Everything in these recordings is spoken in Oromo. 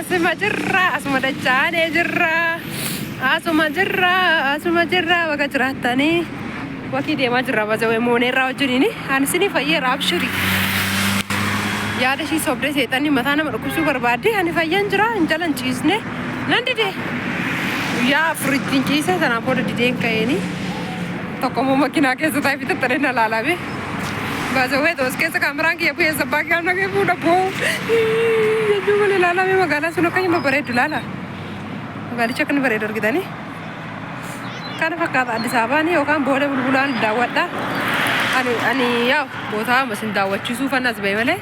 Asuma jirra, asuma dachaanee jirra. Asuma jirra, asuma jirra baga jiraattanii. Wakii deemaa jirra bazawee mooneerraa wajjiniini. Ani isinii fayyeera abshiri. Yaada ishii sobdee seexanni mataa nama dhukkubsuu barbaadde ani fayyaan jira hin jalan ciisne nan dide. Guyyaa afuritti ciise sanaan booda dideen ka'eeni. Tokko immoo makiinaa keessa taa'ee bitattadhee na laalame. Baasawwee toos keessa kaameraan kiyya bu'ee sabbaa kiyyaa nagee fuudha boo. Jechuu malee laalame magaalaa sun akka hin babbareeddu laala. Magaalicha akka inni bareedu argitanii. Kana fakkaata Addis Ababaan yookaan booda bulbulaan daawwadha. Ani yaa bootaa isin daawwachiisuu fan as ba'e malee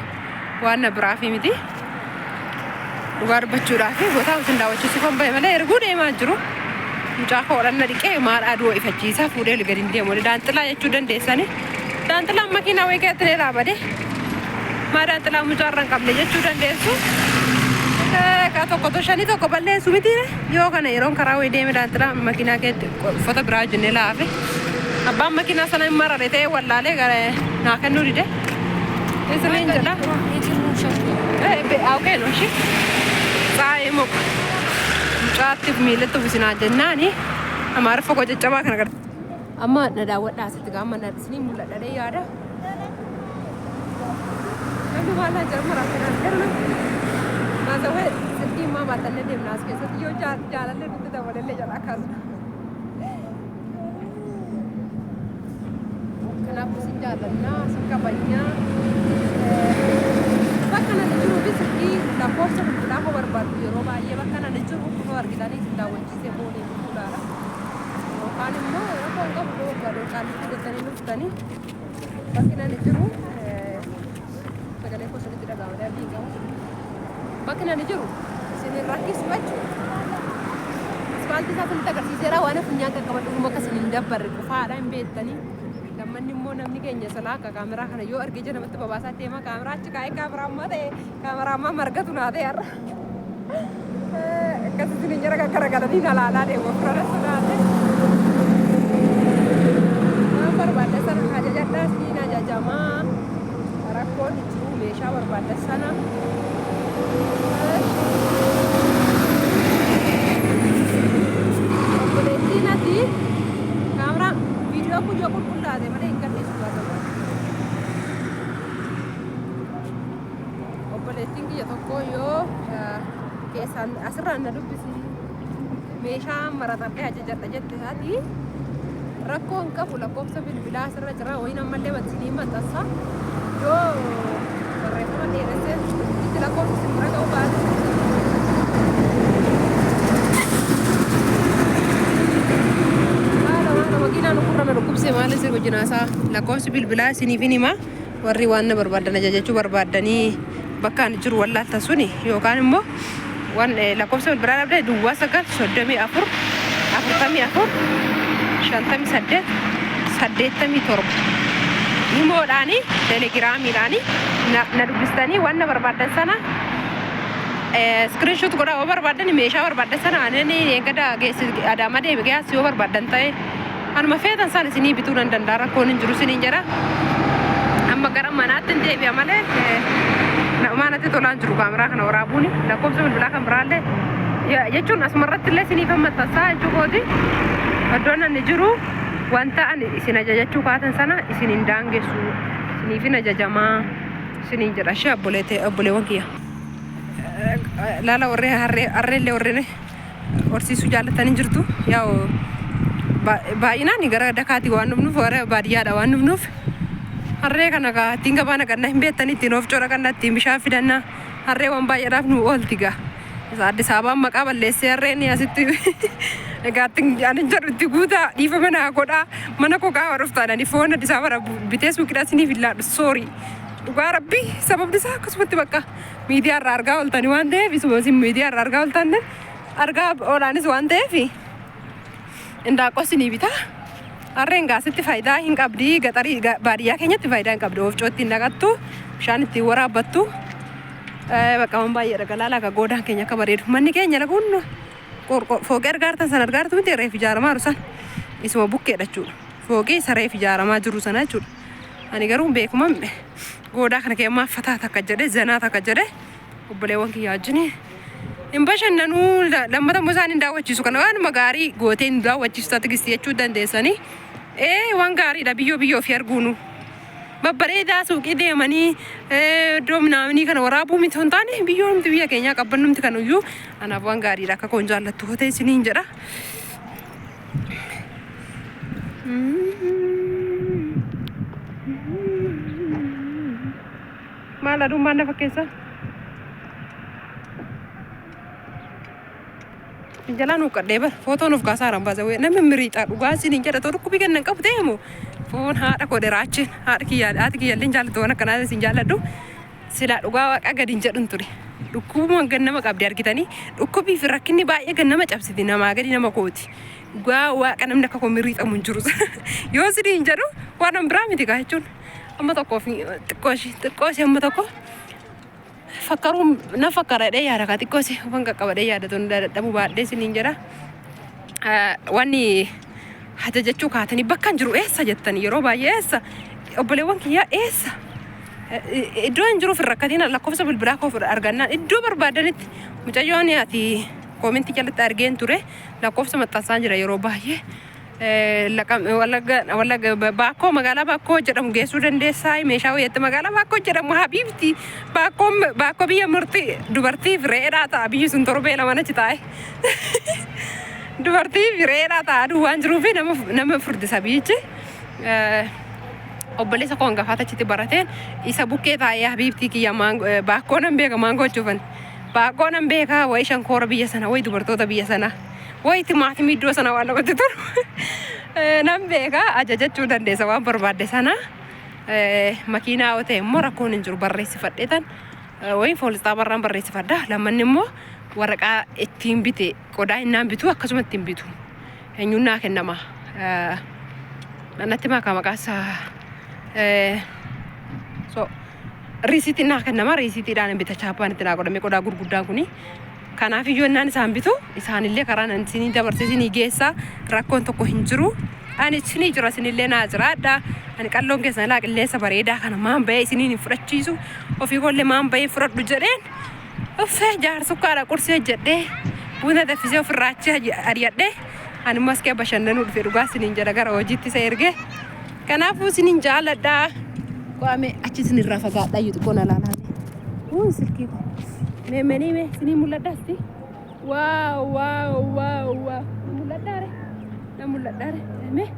waan na biraafi miti. Dhugaa dubbachuudhaaf bootaa isin daawwachiisuu fan ba'e malee erguu deemaa jiru. Mucaa koo odhanna dhiqee maal aduu ifachiisaa fuudhee oli gadi hin deemu. Daanxilaa jechuu dandeessani. Daanxilaan makiinaa wayii keessatti ni dhaabade. Maa daanxilaa mucaa irra hin qabne jechuu dandeessu. Ka tokko to shanii tokko balleessu mitiire. Yoo kana yeroon karaa wayii deeme daanxilaa makiinaa keetti uffata biraa wajjin laafe. Abbaan makiinaa sana hin marare ta'ee wallaalee gara naa kennuu dide. Isiniin jedha. Awqee no ishii. Tsaayee moqa. Mucaatti miilatti uwwisinaa jennaani. Amaariffa koo caccabaa kana gara. Amma na daawwadhaa asitti gaa amma na isinii mul'adha yaada. Namni waan naa jedhamu rakkina kenna. Maasawwee silkii immoo baatannee deemna as keessatti yoo jaalallee nutti dabalallee jala akkas. Kanaafuu isin jaallannaa, isin kabajnaa. Bakka nani jiruu fi silkii lakkoofsa bilbilaa koo barbaaddu yeroo baay'ee bakka nani jiru kunoo argitanii isin daawwachiisee boolee bulbulaadha. Yookaan immoo rakkoo hin qabu yoo barbaadu qaalitti gottanii dhuftanii bakki nani jiru sagalee koo sirriitti dhaga'ama darbii hin qabu. Bakki nani jiru isin hin rakkisu jechuudha. Ispaaltii isaa isinitti agarsiiseera waan funyaan qaqqabadhu dhuguma akka isin hin dabbarre qofaadha hin beektanii. Lammanni immoo namni keenya silaa akka kaameraa kana yoo arge ija namatti babaasaa deema kaameraa achi kaa'ee kaameraa ammaa ta'e kaameraa ammaa margatu naa ta'e har'a. Akkas isin hin jara gaggaragalanii na laalaa deemu ofirra sodaate. Waan barbaadde sana ajajadhaa isiniin ajajamaa. Rakkoon hin jiru meeshaa barbaadde sana. Obboleettiin ati kaameraan viidiyoo kun yoo qulqullaate malee hin gadhiisu gaazexaa. Obboleettiin kiyya tokko yoo keessaan asirraan na dubbisi meeshaa maraxadhee ajajadha jette taati rakkoo hin qabu lakkoofsa bilbilaa asirra jira wayin ammallee isinii maxxansa yoo barreeffama dheeressee itti lakkoofsa isin bira ga'u baate haala waan makiinaan gurra na dhukkubse maal isin wajjin haasaa lakkoofsi bilbilaa isiniif hin hima warri waan na barbaadan ajajachuu barbaadanii bakka ani jiru wallaaltan suni yookaan immoo waan lakkoofsa bilbilaa dhabde duwwaa 9 34 44 58 87 imoodhaani telegiraamiidhaani na dubbistanii waan na barbaaddan sana iskiriinshuut godhaa yoo barbaaddan meeshaa barbaaddan sana ani eegada geessi adaamaa deeme gayaas yoo barbaaddan ta'e Anuma feetan san isinii bituu nan danda'a rakkoon hin jiru isiniin jedha. Amma gara manaatti hin deebi'a malee namaa natti tolaan jiru kaameraa kana waraabuun lakkoofsa bilbilaa kan biraallee jechuun asuma irratti illee isiniif maxxansaa jechuu kooti. Iddoon ani jiru wanta ani isin ajajachuu kaatan sana isin hin daangessu isiniif hin ajajamaa isiniin jedha ishee obboleewwan kiyya. Laala warri harree harreellee warri horsiisuu jaallattan hin jirtu. Yaa'u baay'inaan gara dakaati waan dhufnuuf gara baadiyyaadha waan dhufnuuf harree kana gaa ittiin gabaa naqanna hin beektan ittiin oofcoo dhaqanna ittiin bishaan fidanna harree waan baay'eedhaaf nu oolti gaa. Isa Addis Ababaan maqaa balleessee harreen asitti egaa ittiin ani jedhu itti guutaa dhiifama naa godhaa mana koo gaafa dhuftaan ani foon Addis Ababaa bitee suuqiidhaa isiniif hin laadhu soorii. Dhugaa rabbii sababni isaa akkasumatti bakka miidiyaa irraa argaa ooltani waan ta'eef isuma isin miidiyaa irraa argaa ooltan argaa oolaanis waan ta'eef indaaqqoo isinii bitaa. Harreen gaasitti faayidaa hin qabdi gaxarii baadiyyaa keenyatti faayidaa hin qabdi oofcoo ittiin naqattu bishaan ittiin waraabbattu bakka waan baay'eedha galaala akka goodaan keenya akka bareedu manni keenya laguun fooqee argaartan san argaartu miti reef ijaaramaa jiru san isuma bukkeedha jechuudha fooqee isa reef ijaaramaa jiru sana jechuudha ani garuu beekuma Goodaa kana kee ammaa fataa takka jedhe zanaa takka jedhe obboleewwan kiyya wajjin Hin bashannanuu lammata immoo isaan hin daawwachiisu kana waanuma gaarii gootee hin daawwachiisu taate gisti jechuu dandeessanii. Ee waan gaariidha biyyoo biyya ofii arguunu. Babbareedaa suuqii deemanii iddoo minaaminii kana waraabuu miti hin taane biyyoomti biyya keenyaa qabbannumti kanuyyuu anaaf waan gaariidha akka koon jaallattu hotee isiniin jedha. Maal aduun maal na fakkeessa? Jalaan huqqadhee bar footoo nuuf kaasaa haran baasa wayii namni miriixaa dhugaa isiniin jedha too dhukkubii kennan qabu ta'e moo foon haadha koo dheraachiin haadha kiyyaa haati kiyyallee hin jaallattu waan akkanaa isin jaalladhu silaa dhugaa waaqa gadi hin jedhun ture dhukkubuma gad nama qabdi argitanii dhukkubii fi rakkinni baay'ee gad nama cabsiti namaa gadi nama kooti dhugaa waaqa namni akka koo miriixamu hin jiru yoo isiniin jedhu waan biraa miti kaa jechuun amma tokkoo fi xiqqoo ishii xiqqoo ishii amma tokko fakkaruun na fakkara jedhee yaada kaa xiqqoo ishii waan qaqqabadhee yaada tun dadhabuu baadhee isiniin jedha. Wanni ajajachuu kaatanii bakka hin jiru eessa jettanii yeroo baay'ee eessa obboleewwan kiyyaa eessa iddoo hin jiruuf hin rakkatiin lakkoofsa bilbilaa koo argannaan iddoo barbaadanitti mucayyoon ati koomentii jalatti argeen ture lakkoofsa maxxansaan jira yeroo baay'ee. Wallagga Baakkoo magaalaa Baakkoo jedhamu geessuu dandeessaa meeshaa wayiitti magaalaa Baakkoo jedhamu habiibti Baakkoo Baakkoo biyya murtii dubartiif re'eedhaa ta'a biyyi sun torbee lama achi taa'e dubartiif re'eedhaa ta'a aduu waan jiruuf nama nama furdisa biyyichi. Obboleessa koo hangafaata achitti barateen isa bukkee taa'ee habiibtii kiyya baakkoo nan beeka maangoo jechuufan baakkoo nan beeka wayi shankoora biyya sana wayi dubartoota biyya sana. Wayi timaatimii iddoo sana waan namatti tolu nan beeka ajajachuu dandeessa waan barbaadde sana. Makiinaa yoo ta'e immoo rakkoon hin jiru barreessifadhee tan wayi foolisxaa barraan barreessifadha. Lammanni immoo waraqaa ittiin bite qodaa innaan bitu akkasuma ittiin bitu. Eenyuun naa kennama. Natti makaa maqaa isaa. So riisiitiin naa kennama riisiitiidhaan bita chaappaan itti naa godhame qodaa gurguddaan kuni. Kanaaf iyyuu ennaan isaan bitu isaanillee karaa nan isinii dabarsee isinii geessa rakkoon tokko hin jiru. Ani isinii jira isinillee naa jiraadha. Ani qalloon keessan ilaa qilleensa bareedaa kana maan bahee isiniin hin fudhachiisu. Ofii koollee maan bahee fudhadhu jedheen uffee jaarsukkaadha qursii hojjedhee buna danfisee ofirraa achi ari'adhee ani immoo as kee bashannanuu dhufe dhugaa isiniin jedha gara hojiitti isa ergee. Kanaafuu isiniin jaaladha. Qo'ame achi isinirraa fagaadhaa iyyuu xiqqoo na laalaa. Uun silkii koo. Mee menii mee isinii mul'adhaa asti. Waaw waaw waaw waaw. Na mul'adhaa re. Na mul'adhaa re. Mee.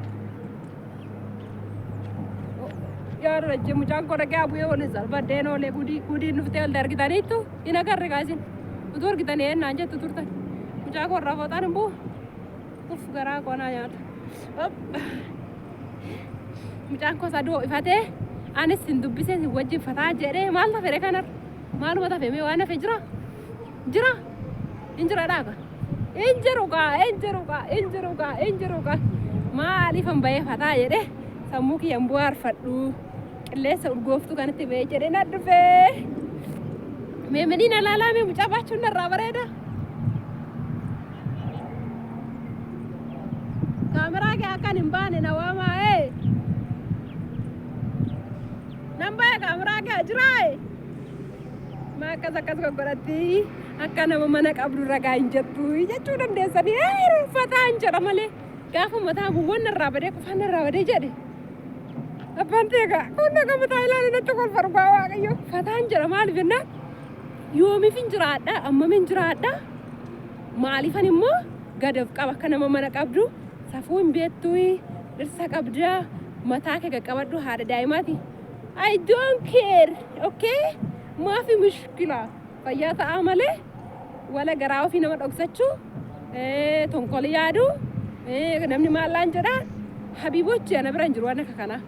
Yaa rajje mucaan koo dhaqee abu'ee waliin salphadheen oolee gudii gudiin dhuftee ol argitaniittu hin agarre kaasin. Utuu argitanii ennaan jettu turtan. Mucaa koo irraa fooxaan hin bu'u. Uff garaa koo naa nyaata. Mucaan koo saduu ifatee anis sin dubbisee sin wajjin fataa jedhee maal tafere kanarra maaluma tafe mee waan hafe jira jira hin jira dhaaka hin jiru kaa hin jiru kaa hin jiru kaa hin jiru kaa maaliifan bahee fataa jedhee sammuu kiyyan bu'aarfadhu qilleensa urgooftuu kanatti bahee jedhee na dhufee mee minii na laalaa mee mucaa baachuun narraa bareeda. Kaameraa kee akkan hin baane na waamaa ee. Nan baya kaameraa kee jiraa ee. Maa akkas akkas goggodhatti akka nama mana qabdu ragaa hin jettu jechuu dandeessanii ee uffataa hin jedha malee gaafa mataa buwwan narraa badee qofaan narraa badee jedhe. Abbaan teegaa kun akka mataa ilaale natti kolfa dhugaa waaqayyo fataan jedha maaliif jennaan yoomiif hin jiraadha ammam hin jiraadha Maaliifan immoo gad of qaba akka nama mana qabdu safuu hin beektu dhirsa qabda mataa kee qaqqabadhu haadha daa'imaati. I don't care okay maafi mushkila fayyaa ta'aa malee wala garaa ofii nama dhoksachuu tonkoli yaadu namni maallaan jedha habiibochi ana bira hin jiru waan akka kanaa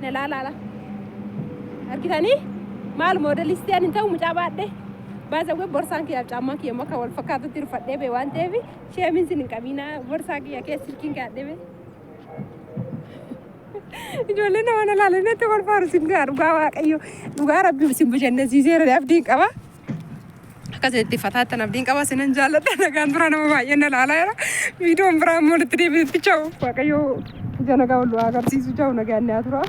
na laalaala argitanii maal moodelistii ani hin ta'u mucaa baadhee. Baasawwee borsaan kiyyaaf caammaan kiyya immoo akka wal fakkaatutti rufadhee bee waan ta'eef sheemiin sin hin qabiinaa borsaa kiyya keessa silkiin kaa'adhee bee. Ijoolleen nama na ilaalan natti kolfaaru sin gaa dhugaa waaqayyo dhugaa rabbi sin bashannansiiseera abdiin qaba. Akkasitti fataattan abdiin qaba sinan jaalladha nagaan tura nama baay'een na ilaalaa jira. Viidiyoon biraa immoo walitti deebinutti cha'u waaqayyo ija nagaa wal agarsiisu cha'u nagaan naa tura.